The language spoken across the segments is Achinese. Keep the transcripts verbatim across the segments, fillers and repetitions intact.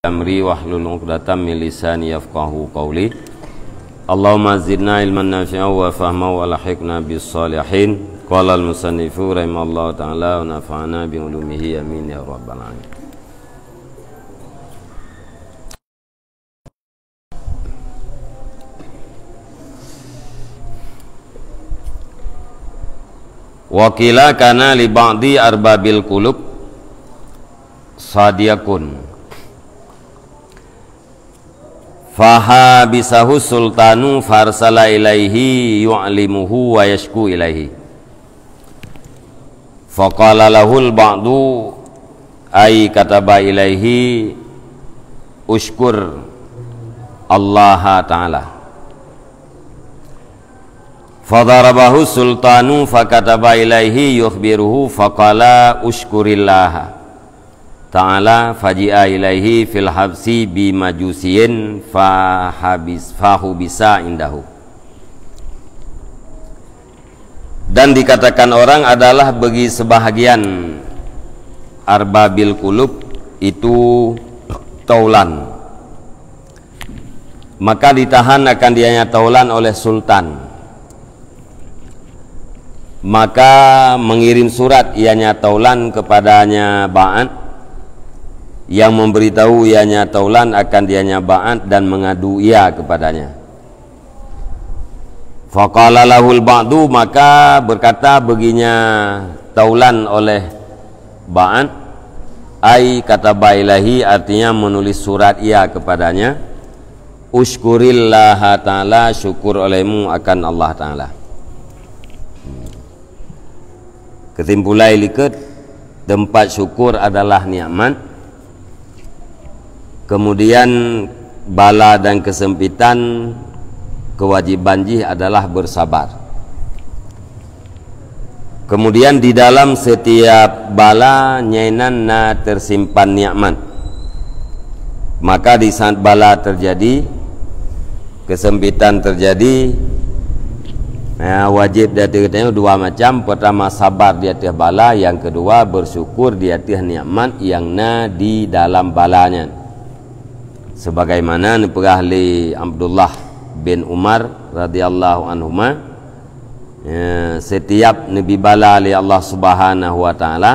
amri wahlul 'uqdatam min lisani yafqahu qawli. Allahumma zidna ilman nafi'a wa fahma wa alhiqna bis shalihin. Qala al-musannifu rahimallahu ta'ala wa nafa'ana bi ulumihi, amin ya rabbal alamin. Wa qila kana li ba'di arbabil qulub sadiqun. Fahabisahu sultanu farsala ilaihi yu'limuhu wa yashku ilaihi. Faqala lahul ba'du ay kataba ilaihi usykur Allaha ta'ala. Fadarabahu sultanu fakataba ilaihi yukhbiruhu faqala usykurillah ta'ala, faji'a ilaihi fil habsi bi majusiyin fahabis, fahubisa indahu. Dan dikatakan orang adalah bagi sebahagian arbabil qulub itu taulan. Maka ditahan akan dianya taulan oleh sultan. Maka mengirim surat ianya taulan kepadanya Ba'an, yang memberitahu ianya taulan akan dianya Ba'an dan mengadu ia kepadanya. Faqala lahul ba'du, maka berkata baginya taulan oleh Ba'an, ai kataba ilaihi, artinya menulis surat ia kepadanya, usykurillah ta'ala, syukur olehmu akan Allah Ta'ala. Kesimpulan likot, tempat syukur adalah nikmat. Kemudian bala dan kesempitan, kewajiban jih adalah bersabar. Kemudian di dalam setiap bala nyainan na tersimpan nikmat. Maka di saat bala terjadi, kesempitan terjadi, nah, wajib di ateueh geutanyoe dua macam. Pertama, sabar di ateueh bala. Yang kedua, bersyukur di ateueh nikmat yang na di dalam bala nyan. Sebagaimana neupeugah lé Abdullah bin Umar radhiyallahu anhuma, ya, setiap neubi bala lé Allah Subhanahu wa Ta'ala,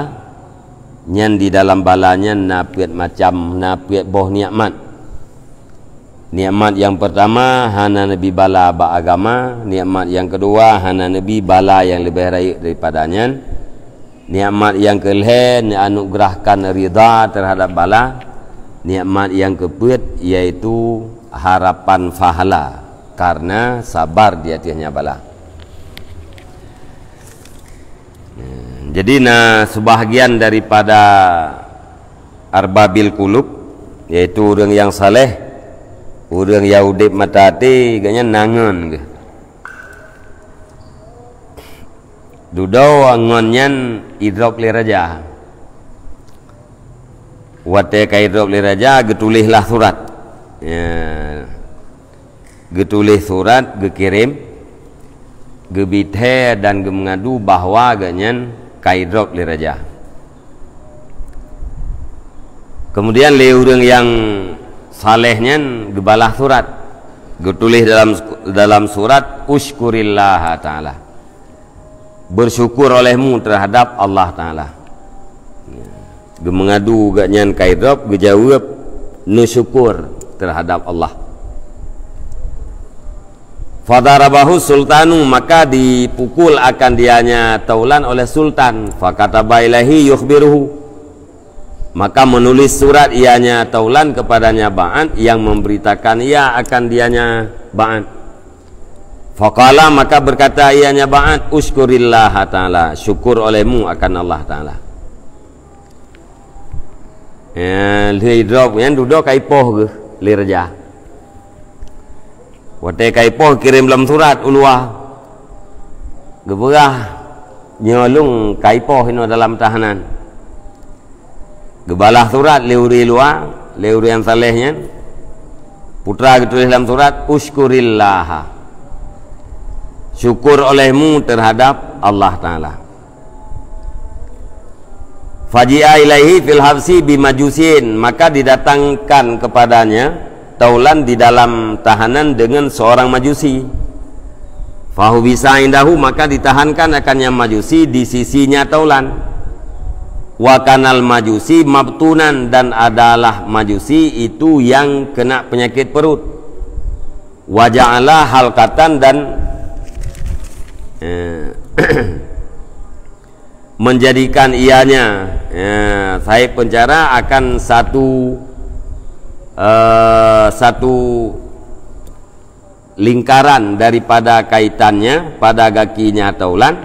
nyan di dalam bala nyan na peuet macam, na peuet boh nikmat. Nikmat nyang pertama, hana neubi bala bak agama. Nikmat nyang keudua, hana neubi bala nyang leubeh rayeuk daripada nyan. Nikmat nyang keulhèe, neuanugeurahkan ridha terhadap bala. Nikmat nyang keupeuet, yaitu harapan pahala karena sabar di ateueh nyan bala. Jadi, na sebahagian daripada arbabil qulub, yaitu ureuëng nyang saleh, ureuëng nyang udeb mata até, geuhnyan na ngon geuh. Dudoe ngon nyan idrop lé raja. Watée ka idrop lé raja, geutuléh lah surat. Ya. Geutuléh surat, geukirém, geubithée dan geumeungadu bahwa geuhnyan ka idrop lé raja. Keumudian lé ureuëng nyang saleh nyan geubalah surat, geutuléh dalam, dalam surat, "Usykurillah Ta'ala." Bersyukur olehmu terhadap Allah Ta'ala. Geumeungadu geuhnyan ka idrop, geujaweueb, "Neusyukur terhadap Allah." Fadarabahu sultanu, maka dipukul akan dianya taulan oleh sultan. Fakataba ilaihi yukhbiruhu. Maka menulis surat ianya taulan kepadanya Ba'an yang memberitakan ia akan dianya Ba'an. Faqala, maka berkata ianya Ba'an, "Usykurillah Ta'ala, syukur olehmu akan Allah Ta'ala." Ya, lheueh idrop nyan dudoe ka ipoh geuh lé raja. Watée ka ipoh kirém lam surat u luwa. Geupeugah, "Nyoe lôn ka ipoh inoe dalam tahanan." Geubalah surat lé ureuëng luwa, lé ureuëng nyang saleh nyan. Putra geutuléh lam surat, "Usykurillah." Syukur olehmu terhadap Allah Ta'ala. Faji'a ilaihi fil habsi bi majusin, maka didatangkan kepadanya Taulan di dalam tahanan dengan seorang majusi. Fahubisa indahu, maka ditahankan akan nyang majusi di sisinya Taulan. Wa kanal majusi mabtunan, dan adalah majusi itu yang kena penyakit perut. Wa ja'ala halkatan, dan, eh, menjadikan ianya, ya, sahib penjara akan satu, eh, satu lingkaran daripada kaitannya pada gakinya Taulan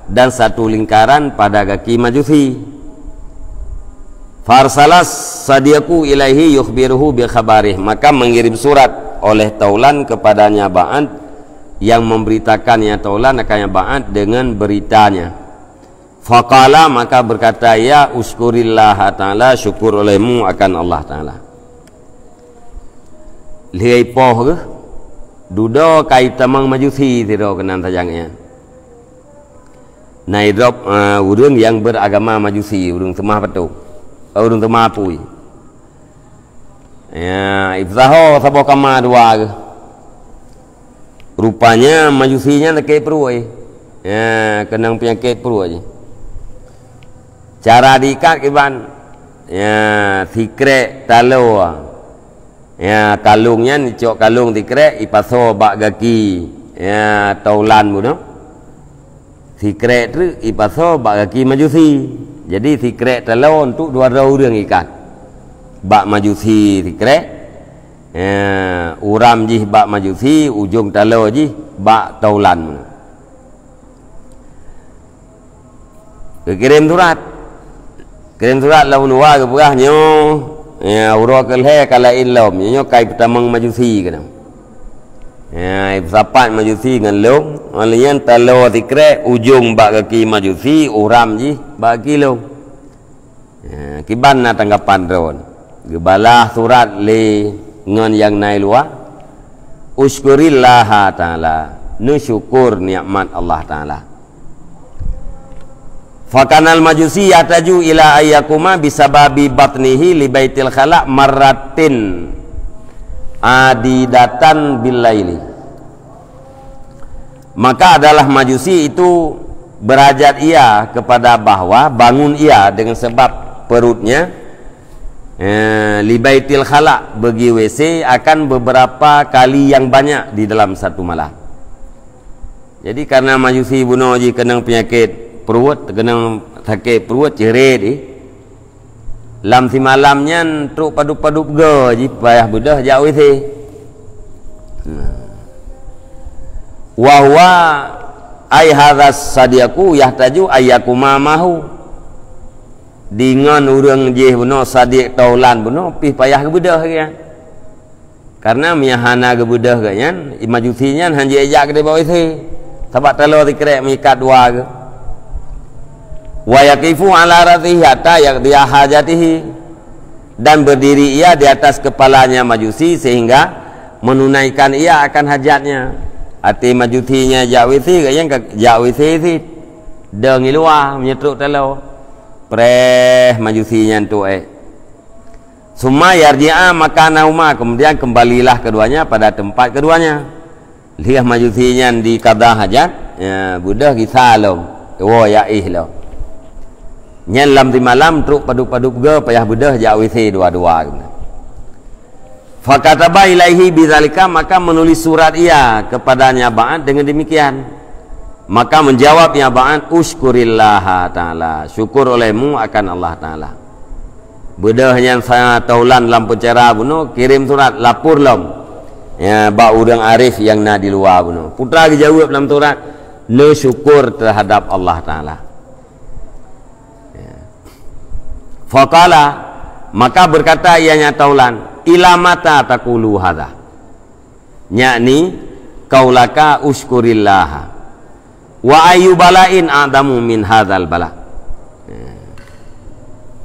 dan satu lingkaran pada gaki majusi. Farsalas sadiqu ilaihi yukhbiruhu bi khabarih, maka mengirim surat oleh Taulan kepadanya Ba'ad, yang memberitakannya Taulan akan Ba'ad dengan beritanya. Faqala, maka berkata ia, "Usykurillah Ta'ala, syukur olehmu akan Allah Ta'ala." Lheueh poh geuh, dudoe kai tamong majusi sidroe keunan tajang nyan. Na idrop, eh, ureuëng nyang beragama majusi, ureuëng seumah patung, eh, ureuëng seumah apui. Ya, iftaho saboh kama dua geuh. Rupanya majusi nyan sakét pruet. Ya, keunong peunyakét pruet jih. Cara diikat kiban, ya, sikrek taloe. Ya, kalung nyan icok kalung sikrek ipasoe bak gaki, ya, Taulan bunoe. Sikrek treuk ipasoe bak gaki majusi. Jadi sikrek taloe untuk dua droe ureuëng ikat. Bak majusi sikrek, eh, uram jih bak majusi, ujong taloe jih bak Taulan. Geukirém surat. Kirém surat lom luwa geupeugah nyoe, ya, uroe keu lhée ka laén lom, nyoe kai peutamong majusi keunong. Ya, ipeusapat majusi ngon lôn, óh lheueh nyan taloe sikrek ujong bak gaki majusi, uram jih bak gaki lôn. Ya, kiban na tanggapan droen. Geubalah surat lé ngon nyang na i luwa, "Usykurillah Ta'ala, neusyukur nikmat Allah Ta'ala." Fakanal majusi yahtaju ila ayyakuma bisababi batnihi li baitil khala marratin adidatan bil laili. Maka adalah majusi itu berhajat ia kepada bahwa bangun ia dengan sebab perutnya, eh, li baitil khala, bagi W C akan beberapa kali yang banyak di dalam satu malam. Jadi karena majusi bunoe jih keunong peunyakét pruet, keunong sakét pruet, ceuret jih. Lam simalam nyan trok padub-padub goe jih payah beudôh jak W C. Nah. Wa huwa ai hadzas sadiqu yahtaju ayyakuma mahu. Deungon ureuëng jih bunoe sadiq Taulan bunoe pih payah geubeudôh lagée nyan. Karena meunyo hana geubeudôh geuh nyan, majusi nyan hana jijak keudeh bak W C. Sabab taloe sikrek meuikat dua geuh. Wa yaqifu ala ra'sihi hatta yaqdiya hajatihi. Dan berdiri ia di atas kepalanya majusi sehingga menunaikan ia akan hajatnya. Até majusi nyan jak W C, geuh nyan ka jak W C cit. Dong i luwa meunyo trok taloe. Preh majusi nyan tuek. Summa yarji'a makanahuma, kemudian kembalilah keduanya pada tempat keduanya. Lheueh majusi nyan dikada hajat, ya, beudôh gisa lom, woe jak éh lom. Nyan lam simalam trok padub-padub goe payah beudôh jak W C dua-dua. Fakataba ilaihi bidzalika, maka menulis surat ia kepadanya Ba'ad dengan demikian. Maka menjawab ia Ba'ad, "Usykurillah Ta'ala, syukur olehmu akan Allah Ta'ala." Beudôh nyan sa Taulan lam penjara bunoe, kirém surat lapor lom, ya, bak ureuëng arif nyang na di luwa bunoe. Peue teuma geujaweueb lam surat, neusyukur terhadap Allah Ta'ala. Ya. Faqala, maka berkata ianya Taulan, "Ila mata taqulu hadza?" Yakni, "Qaulaka usykurillah. Wa ayyu bala'in a'damu min hadzal bala'."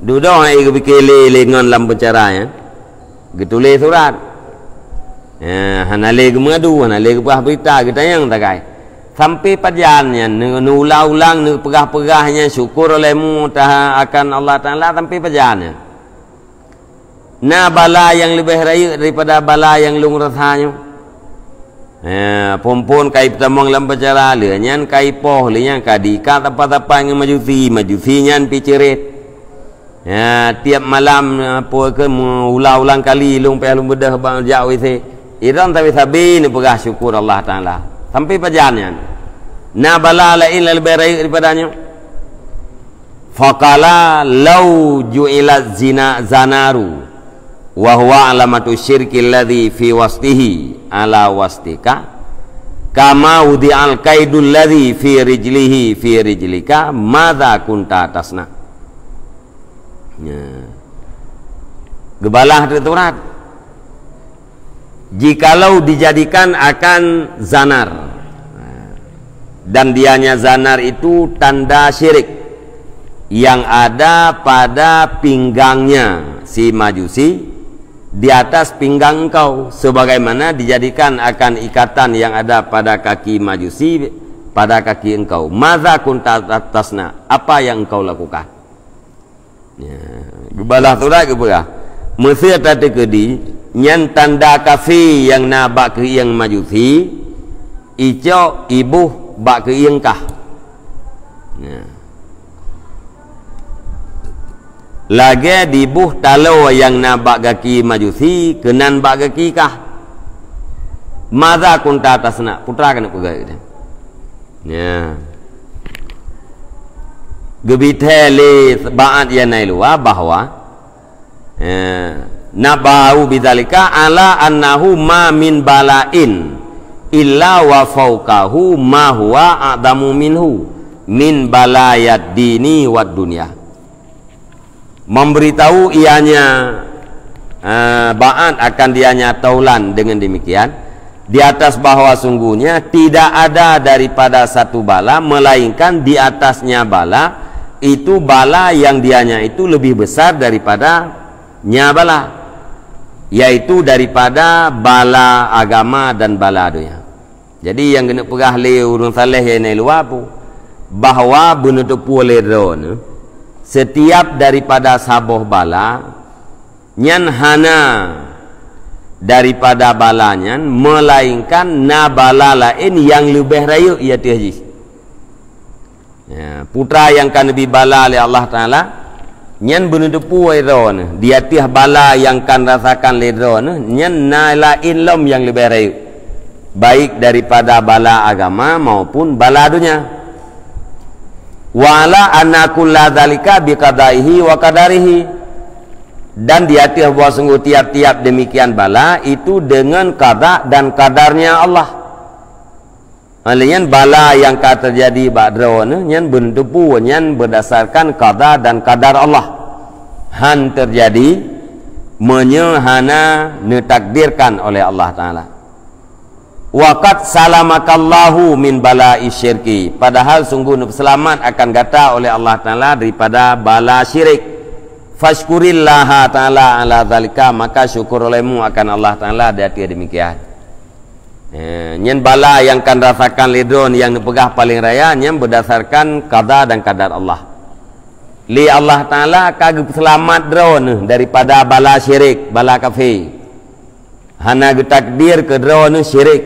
Dudoe hai geupike lé, lé ngon lam penjara nyan. Geutuléh surat. Ya, hana lé geumadu, hana lé geupeugah beurita, geutanyong sagai. Sampai pajan nyan, neu-, neuulang-ulang, neupeugah-peugah nyan, syukur lé mu taha-, akan Allah Taala sampai pajan nyan. Na bala nyang leubeh rayeuk daripada bala nyang lôn rasa nyoe. Eh, phon-phon ka ipeutamong lam peucara lé nyan, ka ipoh lé nyan, ka diikat sapat-sapat ngon Majusi, Majusi nyan pi ceuret. Ya, tiep malam, eh, peue keu meuulang-ulang kali lôn payah lôn beudôh bak jak W C. Idong sabe-sabe neupeugah syukur Allah Taala. Sampai pajan nyan. Na bala laén leubeh rayeuk daripada nyoe. Faqala, "Lau ju'ilat zina zanaru, wa huwa alamatu syirki alladhi fi wastihi ala wastika, kama wudi'al kaidul ladhi fi rijlihi fi rijlika, madza kunta tasna?" Ya. Geubalah teurat. Jikalau dijadikan akan zanar, dan dianya zanar itu tanda syirik yang ada pada pinggangnya si Majusi, di atas pinggang engkau, sebagaimana dijadikan akan ikatan yang ada pada kaki Majusi pada kaki engkau. Madza kunta tasna? Apa yang engkau lakukan? Ya, geubalah surat geupeugah, "Meusé tateukeudi nyan tanda kafé nyang na bak keuieng Majusi, icok iboh bak keuieng kah. Ya. Lagée diboh taloe nyang na bak gaki Majusi keunan bak gaki kah. Madza kunta tasna?" Putra keuneuk peugah geutanyoe. Ya. Geubithée lé ba'at nyang na i luwa bahwa, ya, nabba'ahu bidzalika ala annahu ma min bala'in illa wa fauqahu ma huwa a'dhamu minhu min balayad dini wad dunya. Memberitahu ianya, eh, ba'at akan dianya taulan dengan demikian, di atas bahwa sungguhnya tidak ada daripada satu bala, melainkan di atasnya bala, itu bala yang dianya itu lebih besar daripada nya bala, yaitu daripada bala agama dan bala dunia. Jadi, nyang keuneuk peugah lé ureuëng saleh nyang na i luwa pu, bahwa beuneuteupeu lé droeneuh, setiap daripada saboh bala, nyan hana daripada bala nyan, melainkan na bala laén nyang leubeh rayeuk i ateueh jih. Ya, putra nyang ka neubi bala lé Allah Taala, nyan beuneuteupeu droeneuh, di ateueh bala nyang ka neurasakan lé droeneuh, nyan na laén lom nyang leubeh rayeuk, baik daripada bala agama maupun bala donya. Wa ala anna kulla dzalika biqadaihi wa qadarihi. Dan di ateueh bahwa sungguh tiap-tiap demikian bala itu dengan qada dan qadarnya Allah. Oleh nyan, bala nyang ka teujadi bak droeneuh nyan beuneuteupeu nyan beurdasarkan qada dan qadar Allah. Han teujadi meunyoe hana neutakdirkan oleh Allah Taala. Wa qad salamakallahu min bala'i syirki. Padahal sungguh neupeuseulamat akan gata oleh Allah Taala daripada bala syirik. Fasyukurillaha Taala ala dzalika, maka syukur olehmu akan Allah Taala di ateueh demikian. Eh, nyan bala nyang ka neurasakan lé droeneuh nyang neupeugah paleng raya, nyan beurdasarkan qada dan qadar Allah. Lé Allah Taala ka geupeuseulamat droeneuh daripada bala syirik, bala kafé. Hana geutakdir keu droeneuh syirik,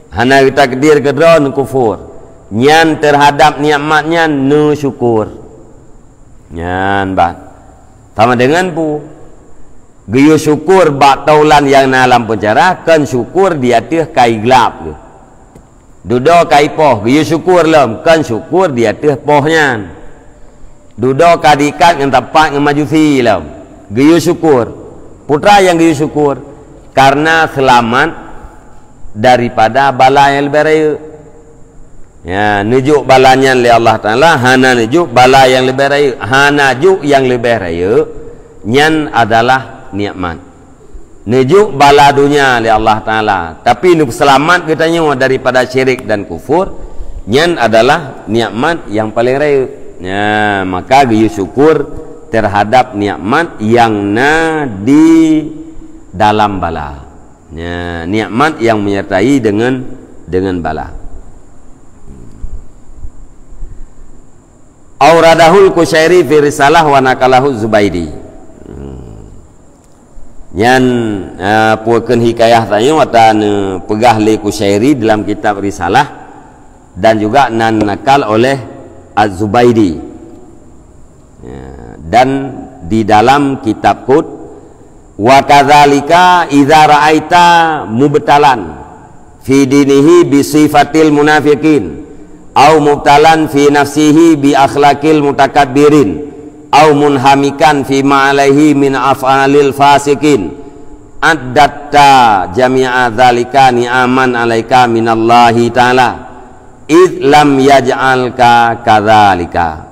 hana geutakdir keu droeneuh kufur. Nyan teuhadab nikmat nyan neusyukur. Nyan ban. Sama deungon peue? Geuyue syukur bak taulan nyang na lam peucara, kon syukur di ateueh kai glab geuh. Dudoe kai poh, geuyue syukur lom, kon syukur di ateueh poh nyan. Dudoe ka diikat ngon tapat ngon Majusi lom, geuyue syukur. Peue teuma nyang geuyue syukur? Karena seulamat daripada bala nyang leubeh rayeuk. Ya, neujok bala nyan lé Allah Taala, hana neujok bala nyang leubeh rayeuk. Hana jok nyang leubeh rayeuk, nyan adalah nikmat. Neujok bala donya lé Allah Taala, tapi neupeuseulamat geutanyoe daripada syirik dan kufur, nyan adalah nikmat nyang paleng rayeuk. Ya, maka geuyue syukur teuhadab nikmat nyang na di dalam bala. Ya, nikmat nyang menyertai deungon, deungon bala. Auradahul Qusyairi fi risalah wa naqalahu Zubaidi. Hmm. Nyan, eh, peue kheun hikayah tanyoe ata neupeugah lé Qusyairi dalam kitab Risalah dan juga nan nakal oleh Az-Zubaidi. Ya, dan di dalam kitab Qut, "Wa kadzalika idza ra'aita mubtalan fi dinihi bi sifatil munafiqin, au mubtalan fi nafsihi bi akhlaqil mutakabbirin, au munhamikan fi ma alaihi min af'alil fasiqin, addatta jami'a dzalika ni'aman alaika minallahi ta'ala, id lam yaj'alka kadzalika."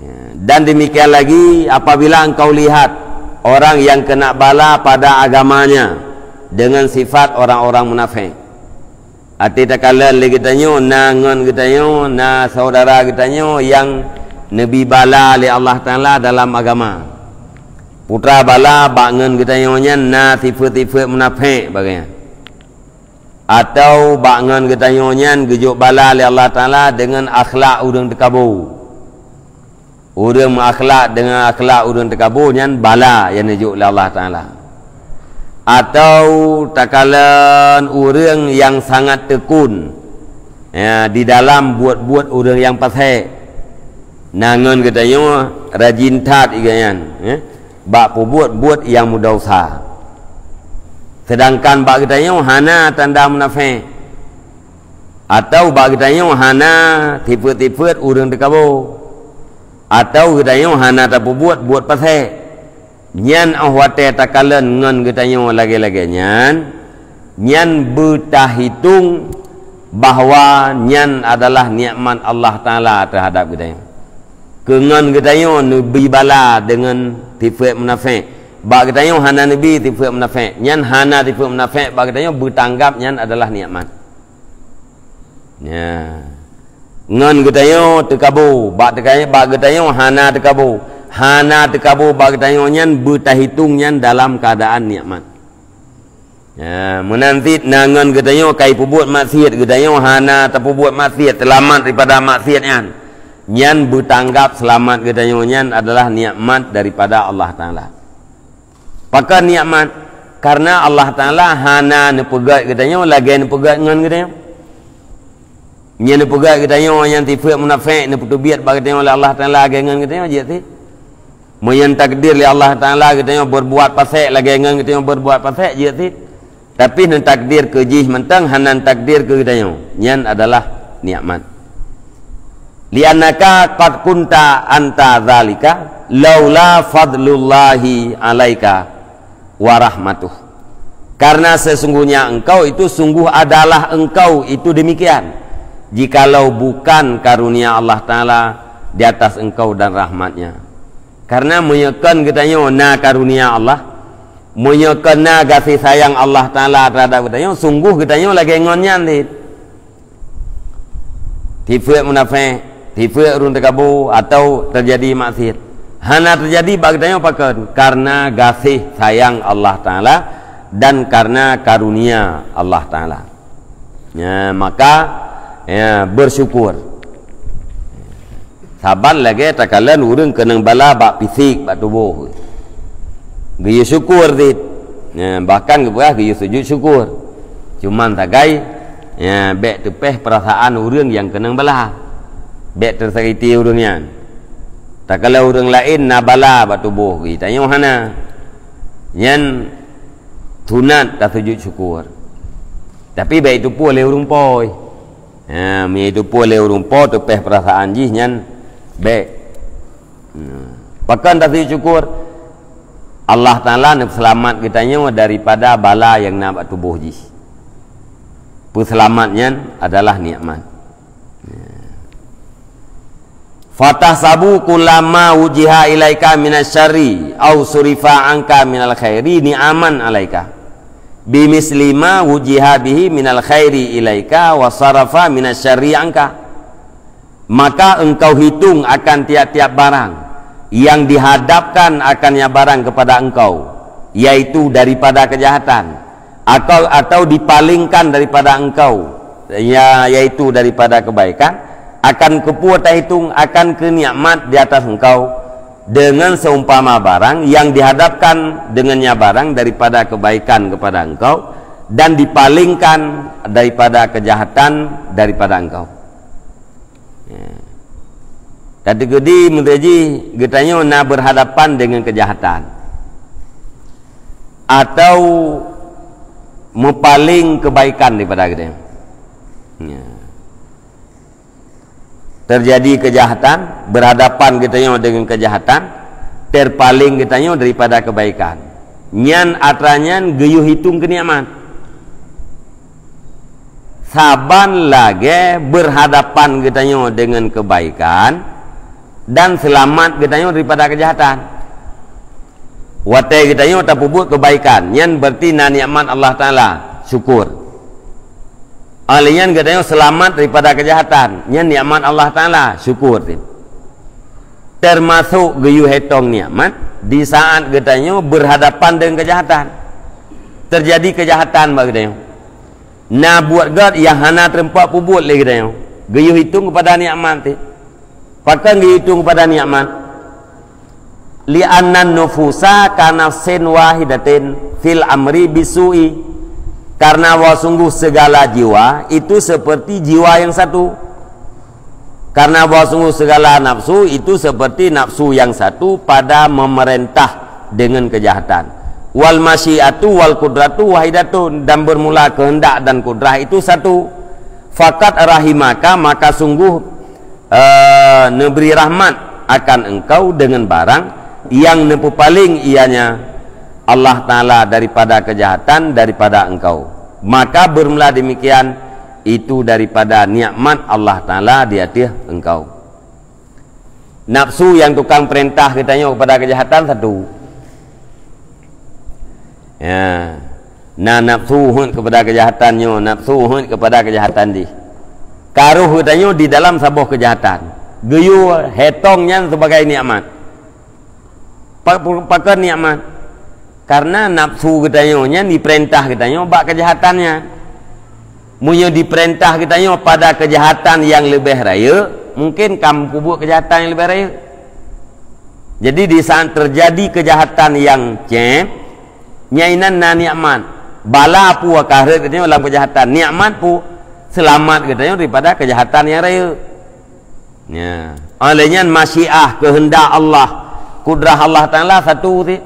Ya, dan demikian lagi, apabila engkau lihat orang yang kena bala pada agamanya dengan sifat orang-orang munafik. Até takalon lé geutanyoe na ngon geutanyoe, na saudara geutanyoe nyang neubi bala lé Allah Taala dalam agama. Putra bala bak ngon geutanyoe nyan na sifeuet-sifeuet munafik bagai nyan. Atau bak ngon geutanyoe nyan geujok bala lé Allah Taala deungon akhlak ureuëng teukabo. Ureuëng meuakhlak deungon akhlak ureuëng teukabo nyan bala nyang neujok lé Allah Taala. Atau takalon ureuëng nyang sangat tekun, ya, di dalam buet-buet ureuëng nyang pasék. Na ngon geutanyoe rajin that iga nyan, ya, bak peubuet buet nyang meudesya. Sedangkan bak geutanyoe hana tanda munafik. Atau bak geutanyoe hana sifeuet-sifeuet ureuëng teukabo. Atau geutanyoe hana tapeubuet buet pasék. Nyan óh watée takalon ngon geutanyoe lagée-lagée nyan, nyan beutahitong bahwa nyan adalah nikmat Allah Taala teuhadap geutanyoe. Keu ngon geutanyoe neubi bala deungon sifeuet munafik. Bak geutanyoe hana neubi sifeuet munafik. Nyan hana sifeuet munafik bak geutanyoe beutanggab nyan adalah nikmat. Ya. Ngon geutanyoe teukabo, bak teuka-, bak geutanyoe hana teukabo. Hana teukabo bak geutanyoe nyan beutahitong nyan dalam keuadaan nikmat. Ya, meunan cit na ngon geutanyoe ka jipeubuet maksiet, geutanyoe hana tapeubuet maksiet, seulamat daripada maksiet nyan. Nyan beutanggab seulamat geutanyoe nyan adalah nikmat daripada Allah Taala. Pakon nikmat? Karena Allah Taala hana neupeugét geutanyoe lagée neupeugét ngon geutanyoe. Nyan neupeugét geutanyoe nyan sifeuet munafik neupeuteubiet bak geutanyoe lé Allah Taala lagée ngon geutanyoe, jeuet cit. Meunyoe takdir lé Allah Taala geutanyoe berbuat pasék lagée ngon geutanyoe berbuat pasék, jeuet cit. Tapi neutakdir keu jih mantong hana neutakdir keu geutanyoe. Nyan adalah nikmat. Li'annaka qad kunta anta dzalika laula fadlullahi 'alaika wa rahmatuh. Karena sesungguhnya engkau itu sungguh adalah engkau itu demikian, jikalau bukan karunia Allah Taala di atas engkau dan rahmat-Nya. Karena meunyoe kon geutanyoe na karunia Allah, meunyoe kon na gaséh sayang Allah Taala teuhadap geutanyoe, sungguh geutanyoe lagée ngon nyan cit. Sifeuet munafik, sifeuet ureuëng teukabo atau teujadi maksiet. Hana teujadi bak geutanyoe pakon? Karena gaséh sayang Allah Taala dan karena karunia Allah Taala. Ya, maka, ya, bersyukur. Saban lagée takalon ureuëng keunong bala bak fisik, bak tuboh. Geuyue syukur cit. Ya, bahkan geupeugah geuyue sujut syukur. Cuman sagai, ya, bék teupéh peurasaan ureuëng nyang keunong bala. Bék teusakiti ureuëng nyan. Takalon ureuëng laén na bala bak tuboh geutanyoe hana. Nyan sunat tasujut syukur. Tapi bék jiteupeue lé ureuëng po. Ha, meunyoe jiteupeue lé ureuëng po teupéh peurasaan jih nyan bék. Nah, pakon tasujut syukur? Allah Taala neuseulamat geutanyoe daripada bala nyang na bak tuboh jih. Peuseulamat nyan adalah nikmat. Fatahsabu kullama wujiha ilaika minasyarri au surifa anka minal khairi ni'aman alaika, bimisli ma wujiha bihi minal khairi ilaika wa sarafa minasyarri anka. Maka engkau hitung akan tiap-tiap barang yang dihadapkan akan nyan barang kepada engkau, yaitu daripada kejahatan, atau, atau dipalingkan daripada engkau, ya, yaitu daripada kebaikan, Akan keupeue tahitung, akan keu nikmat di atas engkau, dengan seumpama barang yang dihadapkan dengannya barang daripada kebaikan kepada engkau, dan dipalingkan daripada kejahatan daripada engkau. Ya. Tadi geutanyoe na berhadapan dengan kejahatan, atau meupaléng kebaikan daripada geutanyoe. Ya. Terjadi kejahatan, berhadapan geutanyoe dengan kejahatan, terpaléng geutanyoe daripada kebaikan. Nyan atra nyan geuyue hitung keu nikmat. Saban lagée berhadapan geutanyoe dengan kebaikan dan selamat geutanyoe daripada kejahatan. Watée geutanyoe tapeubuet kebaikan, nyan berarti na nikmat Allah Taala, syukur. Óh lheueh nyan geutanyoe seulamat daripada kejahatan, nyan nikmat Allah Taala, syukur. Teumasok geuyue hitong nikmat di saat geutanyoe berhadapan dengan kejahatan. Terjadi kejahatan bak geutanyoe. Na buet gét nyang hana teureumpok peubuet lé geutanyoe. Geuyue hitung keupada nikmat teuh. Pakon geuyue hitung keupada nikmat? Li'annan nufusa ka nafsin wahidatin fil amri bisu'i. Karena bahwa sungguh segala jiwa itu seperti jiwa yang satu. Karena bahwa sungguh segala nafsu itu seperti nafsu yang satu pada memerintah dengan kejahatan. Wal masyiatu wal qudratu wahidatun, dan bermula kehendak dan kudrah itu satu. Fakat rahimaka, maka sungguh eh, neubri rahmat akan engkau dengan barang nyang neupeupaléng ianya Allah Taala daripada kejahatan daripada engkau. Maka bermula demikian, itu daripada nikmat Allah Taala di ateueh engkau. Nafsu nyang tukang peurintah geutanyoe keupada kejahatan satu. Ya. Na nafsu heuet keupada kejahatan nyoe, nafsu heuet keupada kejahatan jih. Ka roh geutanyoe di dalam saboh kejahatan. Geuyue hitong nyan sebagai nikmat. Pa-, pakon nikmat? Karena nafsu geutanyoe nyan dipeurintah geutanyoe bak kejahatan nyan. Meunyoe dipeurintah geutanyoe pada kejahatan nyang leubeh rayeuk, mungkin ka meubuet kejahatan nyang leubeh rayeuk. Jadi, di saat terjadi kejahatan nyang cém, nyan inan na nikmat. Bala peue ka rhot geutanyoe lam kejahatan, nikmat peue seulamat geutanyoe daripada kejahatan nyang rayeuk. Nya, óh lheueh nyan masyiah, keuheundak Allah, kudrah Allah Taala satu sit.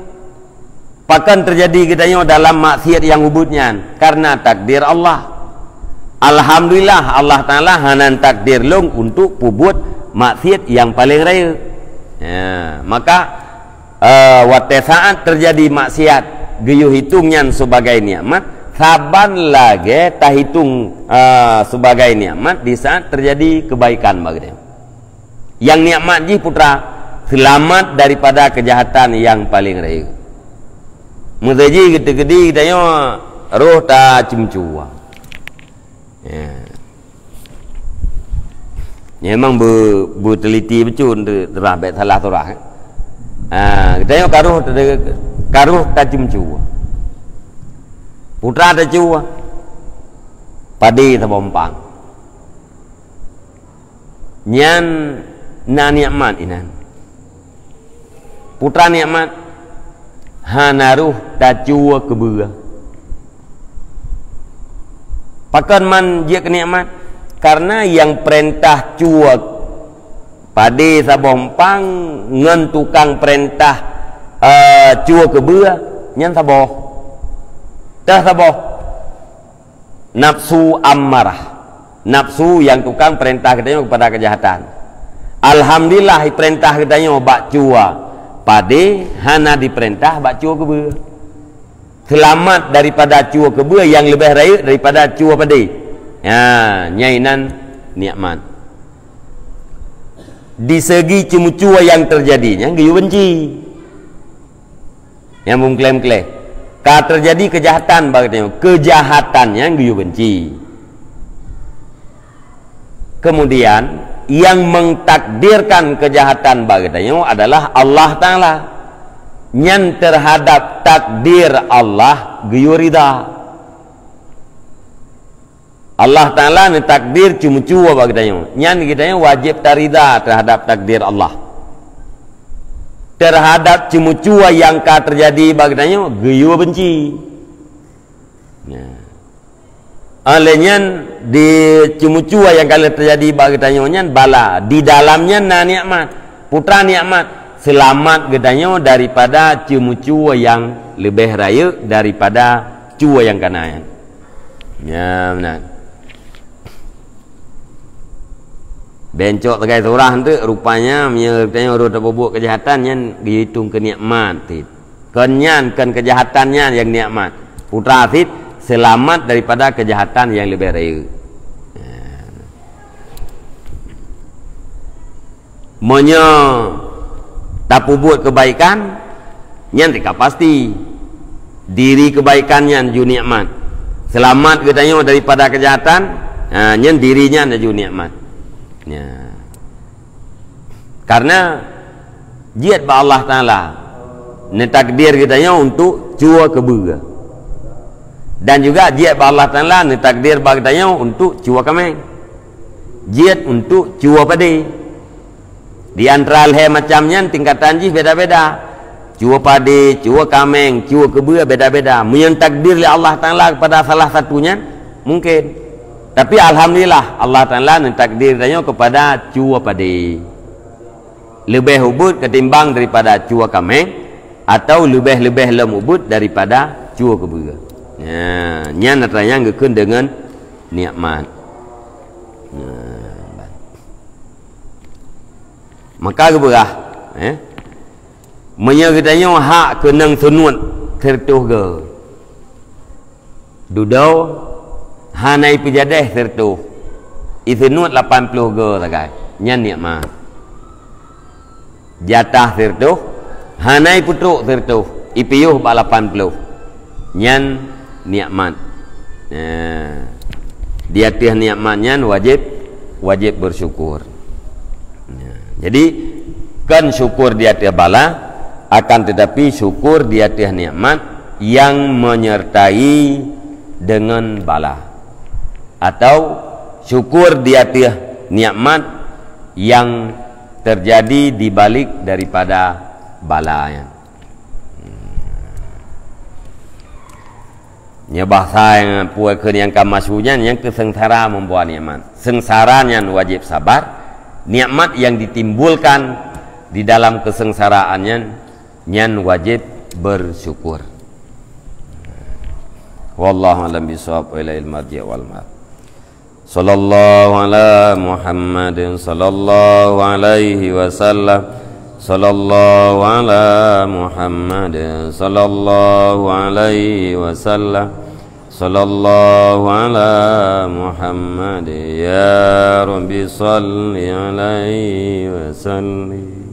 Pakon teujadi geutanyoe dalam maksiat nyang ubit nyan? Karena takdir Allah. Alhamdulillah, Allah Taala hana takdir lôn untuk peubuet maksiat nyang paleng rayeuk. Ya, maka, eh, watée saat teujadi maksiat, geuyue hitung nyan sebagai nikmat, saban lagée tahitung, eh, sebagai nikmat di saat teujadi kebaikan bak geutanyoe. Nyang nikmat jih putra, seulamat daripada kejahatan nyang paleng rayeuk. Meusaji geuteugedi geutanyoe roh tacumcua. Ya. Memang be-, beuteuliti bacut teurah bék salah surah. Ha, geutanyoe ka roh te-, ka roh tacumcua. Putra tacua. Padé saboh umpang. Nyan na nikmat inan. Putra nikmat hana roh tacua keubeue. Pakon man jeuet keu nikmat? Karena nyang peurintah cua padé saboh umpang ngon tukang peurintah, eh, cua keubeue nyan saboh. Teuh saboh. Nafsu ammarah. Nafsu nyang tukang peurintah geutanyoe keupada keujahatan. Alhamdulillah, peurintah geutanyoe bak cua padé, hana dipeurintah bak cua keubeue. Seulamat daripada cua keubeue nyang leubeh rayeuk daripada cua padé. Ha, nyan inan nikmat. Di segi ceumeucue nyang teujadi nyan geuyue beunci. Nyang meuklém-klém. Ka teujadi keujahatan bak geutanyoe, keujahatan nyan geuyue beunci. Kemudian, nyang mengtakdirkan keujahatan bak geutanyoe adalah Allah Taala. Nyan teuhadap takdir Allah geuyue ridha. Allah Taala neutakdir ceumeucue bak geutanyoe. Nyan geutanyoe wajéb tarida teuhadap takdir Allah. Teuhadap ceumeucue nyang ka teujadi bak geutanyoe, geuyue beunci. Nah. Oleh nyan, di ceumeucue nyang ka lheueh teujadi bak geutanyoe nyan bala. Di dalam nyan na nikmat. Peue teuma nikmat? Seulamat geutanyoe daripada ceumeucue nyang leubeh rayeuk daripada cue nyang ka na nyan. Nyan meunan. Bèk cok sagai surah eunteuk, rupanya meunyoe geutanyoe rhot tapeubuet keujahatan nyan geuitong keu nikmat cit. Kon nyan, kon keujahatan nyan nyang nikmat. Peue teuma cit, seulamat daripada keujahatan nyang leubeh rayeuk. Meunyoe tapeubuet keubaikan, nyan teuka pasti. Diri keubaikan nyan ju nikmat. Seulamat geutanyoe daripada keujahatan, ha, nyan diri nyan ju nikmat. Ya. Karena jeuet bak Allah Taala neutakdir geutanyoe untuk cue keubeue. Dan juga jeuet bak Allah Taala neutakdir bak geutanyoe untuk cue kaméng. Jeuet untuk cue padé. Di antara lhèe macam nyan tingkatan jih beda-beda. Cue padé, cue kaméng, cue keubeue beda-beda. Meunyoe takdir lé Allah Taala kepada salah satu nyan, mungkin. Tapi alhamdulillah, Allah Taala neutakdir tanyoe kepada cue padé. Leubeh ubit ketimbang daripada cue kaméng, atau leubeh-leubeh lom ubit daripada cue keubeue. Nya, nyan atra nyang geukheun deungon nikmat. Nah, maka geubeurah, eh? Meunyoe geutanyoe hak keunong seunuet sireutôh goe, dudoe hana ipeujadeh sireutôh, iseunuet lapan ploh goe sagai, nyan nikmat. Jatah sireutôh, hana ipeutrok sireutôh, ipiôh bak lapan ploh. Nyan nikmat. Nah, di ateueh nikmat nyan wajéb, wajéb bersyukur. Nah, jadi, kon syukur di ateueh bala, akan tetapi syukur di ateueh nikmat yang menyertai dengan bala. Atau syukur di ateueh nikmat yang terjadi di balik daripada bala nyan. Nyoe bahasa nyang peue kheun nyang ka masyhur nyan, nyang keu seungsara membawa nikmat. Seungsara nyan wajéb sabar, nikmat yang ditimbulkan di dalam kesengsaraan nyan, nyan wajéb bersyukur. Wallahu a'lam bishawab, wa ilaihil marji' wal ma'ab. Sallallahu ala Muhammadin sallallahu alaihi wasallam. Sallallahu ala Muhammadin sallallahu alaihi wasallam. Sallallahu ala Muhammad, ya Rabbi salli alaihi wasallim.